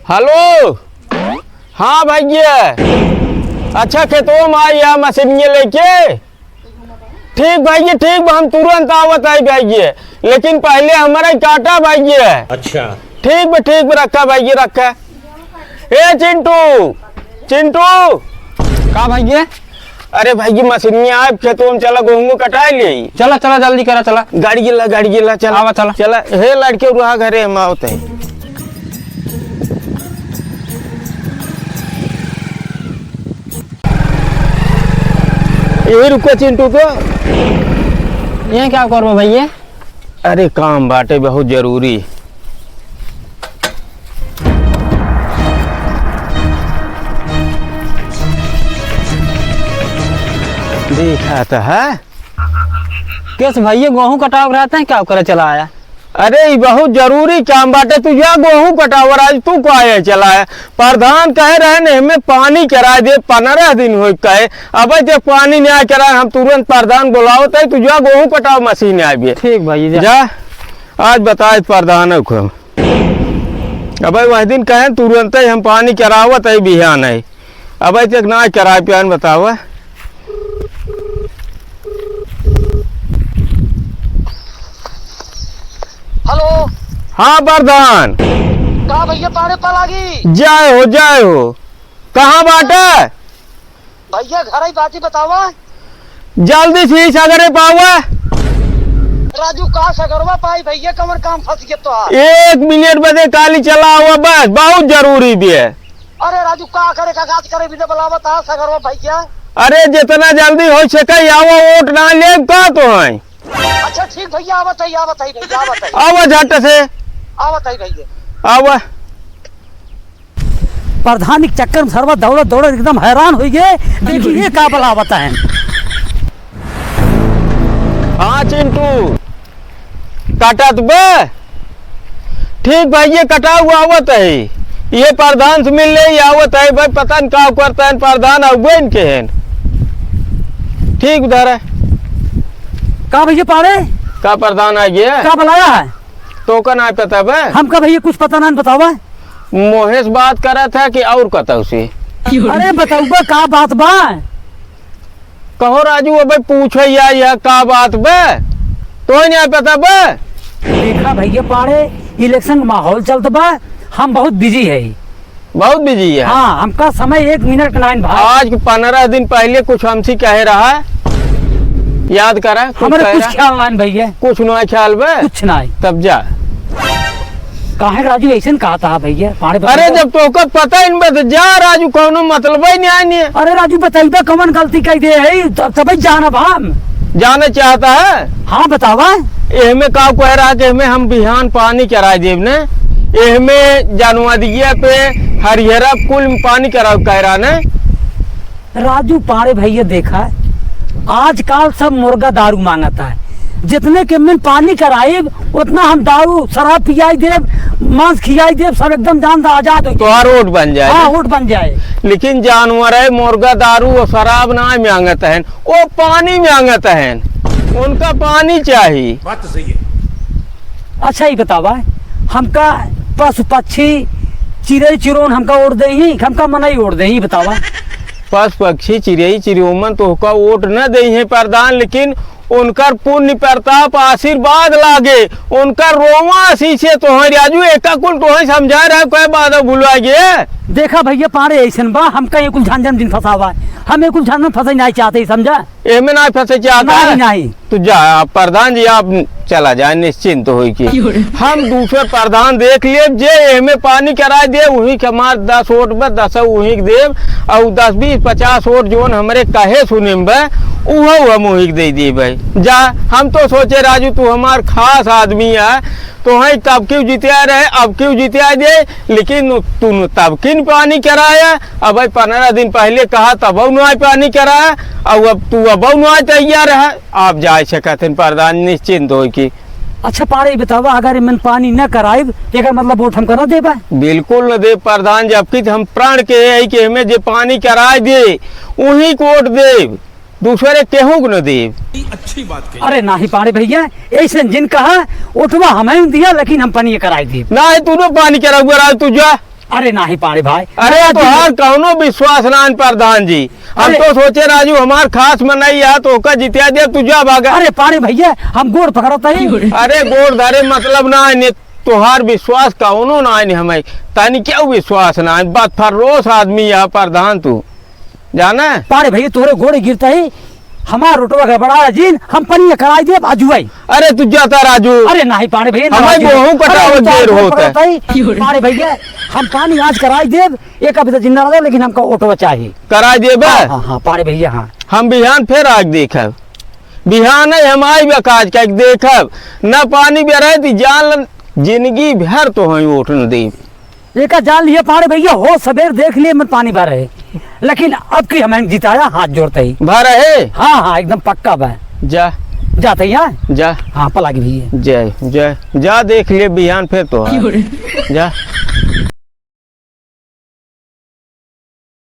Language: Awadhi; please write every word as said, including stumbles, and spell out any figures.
हेलो, हाँ भैया, अच्छा खेतवा में आई है मशीनिया लेके। ठीक भैया, ठीक बा, हम तुरंत आवत आई भैया, लेकिन पहले हमारा ही काटा भैया। अच्छा। ठीक बा, ठीक बा, रखा भैया, रखा। ए चिंटू, चिंटू। का भैया? अरे भैया, मशीनिया आए खेतवा में, चला गेहूं कटाई ले। चला, चला, जल्दी करा, चला। गाड़ी गिला, गाड़ी गिला, चला। आवा, चला। चला, हे लड़के, रुहा घरे, हम आवत है। यही रुको चिंटू को। ये क्या करबो भैया? अरे काम बाटे बहुत जरूरी। देखा तो है। कैसे भैया, गेहूं कटाव रहते हैं, क्या करे चला आया? अरे, ई बहुत जरूरी काम बाटे, तू जा गेहूं कटावर, आज तू काहे चला है? प्रधान कहे रहे न, हमें पानी करा दे, पन्द्रह दिन हो कहे, अब तक पानी नहीं आया करा, हम तुरंत प्रधान बुलावत है, तू जा गेहूं कटाव मशीन आए बे। ठीक भाई, जा। जा, आज बताए प्रधान को। अब वह दिन कहे तुरंत ही हम पानी करावत है बिहान है। अब तक ना कराए पियान बतावा। हेलो। हाँ प्रधान। का भैया पाड़े पलागी? जय हो, जय हो। कहाँ बाटे? भैया घर ही बाटी बतावा। जल्दी से ही सगरे पावा। राजू का सगरवा पाई भैया, कमर काम फंस गया तो। एक मिनट बदे काली चला आवा बस, बहुत जरूरी भी है। अरे राजू, का करे, का गात करे, बिना बुलावत आ सगरवा भैया। अरे, जितना जल्दी हो सके, आवा, वोट ना लेब का तो है। अच्छा, ठीक भैया, आवत है, आवत है भैया, आवत है। आवा झट से। आवत है भैया। आवा। प्रधान के चक्कर में सरवा दौड़त, दौड़त एकदम हैरान हो गए। देखिए, ये का बुलावत है। हाँ चिंटू, कटत बे? ठीक भाई, ये कटाऊ आवत है, ये प्रधान से मिल ले, ये आवत है भाई, पता न का करता है प्रधान, अउबे इनके हैं। ठीक उधर है। का भैया पाड़े? का प्रधान आ गया? का बुलाया है? तो का ना पता बे? हमका भैया कुछ पता ना बतावा। मोहेश बात करत है कि और कतौ से? अरे बताऊ बा, का बात बा? कहो राजू, अबे पूछे या, या का बात बे? तोहे नहीं पता बे? देखा भैया पाड़े, इलेक्शन का माहौल चलत बा, हम बहुत बिजी है। बहुत बिजी है? हाँ, हमका समय एक मिनट नाइन भाई। आज के पन्द्रह दिन पहले कुछ हमसे कहे रहा, याद करा, कुछ हमरे कहे कुछ रहा? ख्याल नाइन भैया। कुछ ना ख्याल बे? कुछ नाइन। तब जा। काहे राजू ऐसन कहत हा भैया? पाड़े अरे बताइबा। जब तोहका पता ही नहीं बा, तो जा राजू, कौनो मतलब ही नहीं आने। अरे राजू बताइबा कौन गलती कह दे है, तब तबे जानब हम। जाने चाहता है? हाँ बतावा। एहमे का कह रहा कि एहमे हम बिहान पानी कराए देब ने, एहमे जानवरिया पे हरिहरा कुल में पानी कराओ कह रहा ने। राजू पाड़े भैया देखा, आजकल सब मुर्गा दारू मांगता है। जितने के में पानी कराइब, उतना हम दारू, शराब पियाई देब, मांस खियाई देब, सब एकदम जान दा आजाद हो जाए। तोहार वोट बन जाए। हाँ, वोट बन जाए। लेकिन जानवर है, मुर्गा दारू और शराब ना मांगत हैं, वो पानी मांगत हैं, उनका पानी चाहिए। बात तो सही है। अच्छा, ई बतावा, हमका पशु पक्षी, चिरई चिरौन हमका वोट देही, हमका मनई वोट देही, बतावा। पशु पक्षी, चिरई चिरौमन तोहका वोट न देही प्रधान, लेकिन उनकर पुण्य प्रताप आशीर्वाद लागे, उनकर रोवां शीशे तोहर राजू, एका कुल तोहर समझाए रहे, कोई बात भुलवा गए। देखा भैया, पाड़े ऐसन बा, हमका ये कुल झंझट जिन फंसावा, हम ये कुल झंझट में फंसे नहीं चाहते, समझा? एमे ना फंसे चाहता नहीं, है? नहीं। तो जा, आप प्रधान जी, आप चला जाए, निश्चिंत होई के। क्यों रे? हम दूसरे प्रधान देख लेब, जे एमे पानी कराए दे, वही के हमार दस वोट बा, दस वही के देब, और दस, बीस, पचास वोट जोन हमरे कहे सुने में बा, उहो हम वही के दे देब। जा, हम तो सोचे राजू, तू हमार खास आदमी है, तोहई तब क्यों जितिया रहे, अब क्यों जितिया दे, लेकिन तू तब किन पानी कराया, अब भाई पन्द्रह दिन पहले कहा तब ना पानी कराया, अब, अब तू अब ना तैयार है, आप जाए सकत हैं प्रधान निश्चिंत हो की। अच्छा पाड़े, ई बतावा, अगर इमन पानी न कराइब, एकर मतलब वोट हमका न देबा? बिल्कुल न देब प्रधान जी, अब की हम प्राण के है कि हमें जे पानी कराए दे, उही को वोट देब। दूसरे केहू के न देब। अच्छी बात कही। अरे नाही पाड़े भैया, ऐसे जिन कहा, उठवा हमें दिया, लेकिन हम पानी कराई देब। नाही, तू न पानी कराउबा, राज तू जा। अरे नाही पाड़े भाई। अरे तोहार कौनो विश्वास नाहीं प्रधान जी। हम अरे। तो सोचे राजू हमार खास मनई है तो ओका जितिया दे, तू जा भागा। अरे पाड़े भैया, हम गोड़ पकड़त हई। अरे गोड़ धरे मतलब नाहीं, तोहार विश्वास कौनो नाहीं हमें। तनी क्या विश्वास नाहीं, बात फर्रोस आदमी है प्रधान तू। जाना? पाड़े भैया तोहरे गोड़े गिरत ही, हमार रोटवा गड़बड़ा जिन, हम पनिया कराई देब आजुवई। अरे तू जाता राजू। अरे नाही पाड़े भैया, हमार नाराज गोहूं मत। कटावत अरे देर गोड़ होत है। पकड़त ही। पाड़े भैया, हम पानी आज कराई देब, एक अभी तो जिंदा रहो, लेकिन हमका ओटवा चाही। कराई देबे? हाँ, हाँ, हाँ, पाड़े भैया, हाँ। हम बिहान फिर आग देखब, बिहान ही हम आई बकाज का देखब, न पानी बरहे ती जान लन, जिंदगी भर तो हम ओट न देब। एका जान लिए पाड़े भैया, हो सबेर देख लिए मन पानी भर है, लेकिन अब की हमें जिताया हाथ जोड़त ही। भर है? हाँ, हाँ, एकदम पक्का बा। जा। जात ही, हाँ? जा। हाँ, पलागी भैया। जय, जय, जा देख लिए बिहान फिर तो। जा।